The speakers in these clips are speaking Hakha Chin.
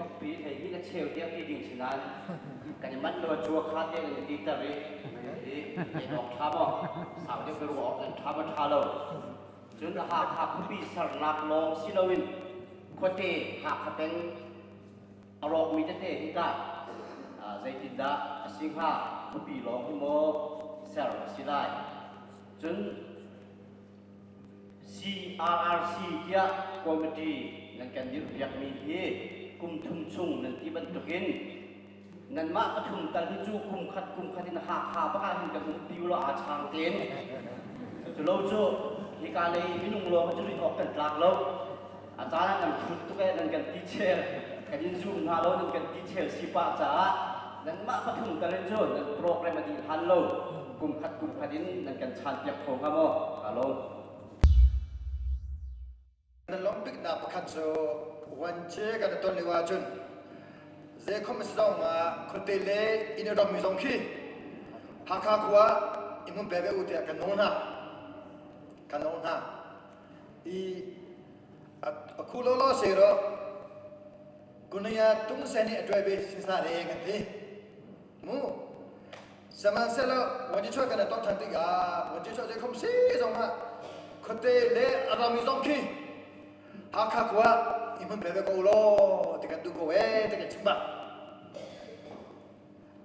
Fakpi 12 le cheu tiang ti ding si nain kan i manh lo cua kha te nan i ti ter i hi ei awk ṭha maw sau deuh ka ruah awk nan ṭha maw ṭha lo. Cun Hakha khuapi sernak lawng si loin khuate Hakha peng a rawkmi tete hi tah zeitindah a si hnga? Khuapi lawng hi maw ser a si lai? Cun CRRC tiah committee nan kan dirhpiakmi hi kum thum chung nan ti bantukin nanmah pathum tal hi cu kum khat kum khat in Hakha bak ah hin kan umpi ulaw aa chang tein. Culo cu hika lei minung lawng cu rih awk kan tlak lo. A caan ah nan hrut tuk ee, nan kan ti chel, kan in zum hna lo, nan kan ti chel si pah caah nanmah pathum tal in cun nan program a dih hlan lo kum khat kum khat in nan kan chaan piak kho hnga maw? Ka lawm. Na lawmhbiknak pakhat cu vuanci kan i ton lio ahcun zeikhom a si zong ah khuate le inn a rammi zong khi Hakha khua i hmun pe ve u tiah kan nawl hna. Kan nawl hna. I a khu lawlaw se ro kunaya tung sen i a tuai ve sinsa le kan ti. Mu sihmanhsehlaw vuanci chuah kan i ton ṭhan tikah vuanci chuah zeikhom si zongah khuate le a rami zong khi Hakha khua i hmun pe ve ko law ti kan duh ko ee ti kan chim bak.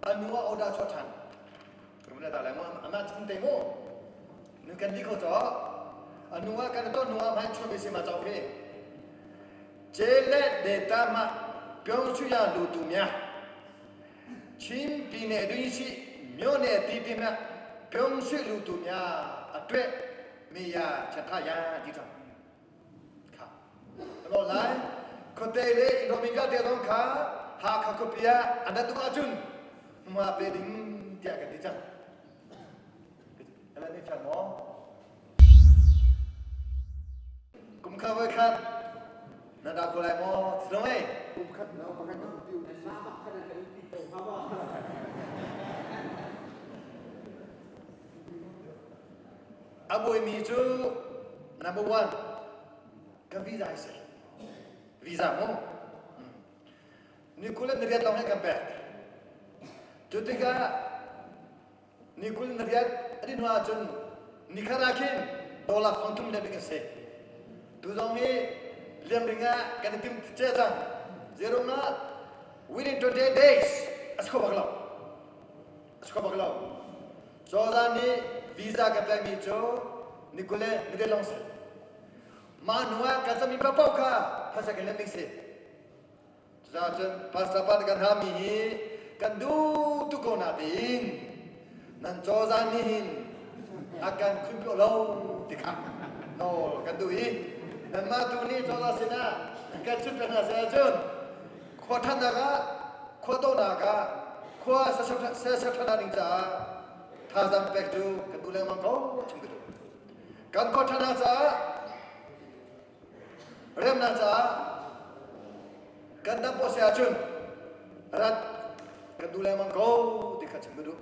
A nu ah order chuah ṭhan. Rum le ta lai mu amah chim te mu. Nu kan di kho caw. A nu ah kan ton nu ah hman chuah mi si ma caw khi. Che le de ta ma pyong chu ya lu tu mya. Chin pine dui si myone ti ti na pyong sui lu tu mya a twe mi ya chatha ya ti chang kha lo lai khote le Rohingya te zong kha Hakha khuapi ah an rat ahcun hma pe ding tiah kan ti cang. Ala ni fiang maw? Kum kha voi khat na da ko lai maw? Ti lo ei. Kum khat no pakhat kan ti u si. A buaimi cu number one ka visa hi si. Visa mu. Ni 28 lawng hi kan pek. Cu tikah ni 28 a dih hnu ahcun nikhat ah khin dollar fang thum liam ding a si. Tu zong hi liam ding ah kan i tim cia cang. Zeirung ah within 28 days a si kho bak lo. A si kho bak lo. Cozah nih visa kan pekmi cu ni 28 lawng si. Mah hnu ah kan cami paohpaoh kha phaisa kan lem ding si. Cucaah cun pastor pa kan hami hi kan duh tuk ko natein nan cozah nih hin a kan khunpiawh lo ti kha nawl kan duh i nanmah tu nih cozah sinah kan chut hna seh ahcun khua ṭhatnak ah khua dawhnak ah khua sersiam ṭhatnak ding caah thazaang pek cu kan duh lengmang ko chim ka duh. Kan khua ṭhatnak caah Remnak caah kan dam poh si ahcun rat kan duh lengmang ko ti kha chim ka duh.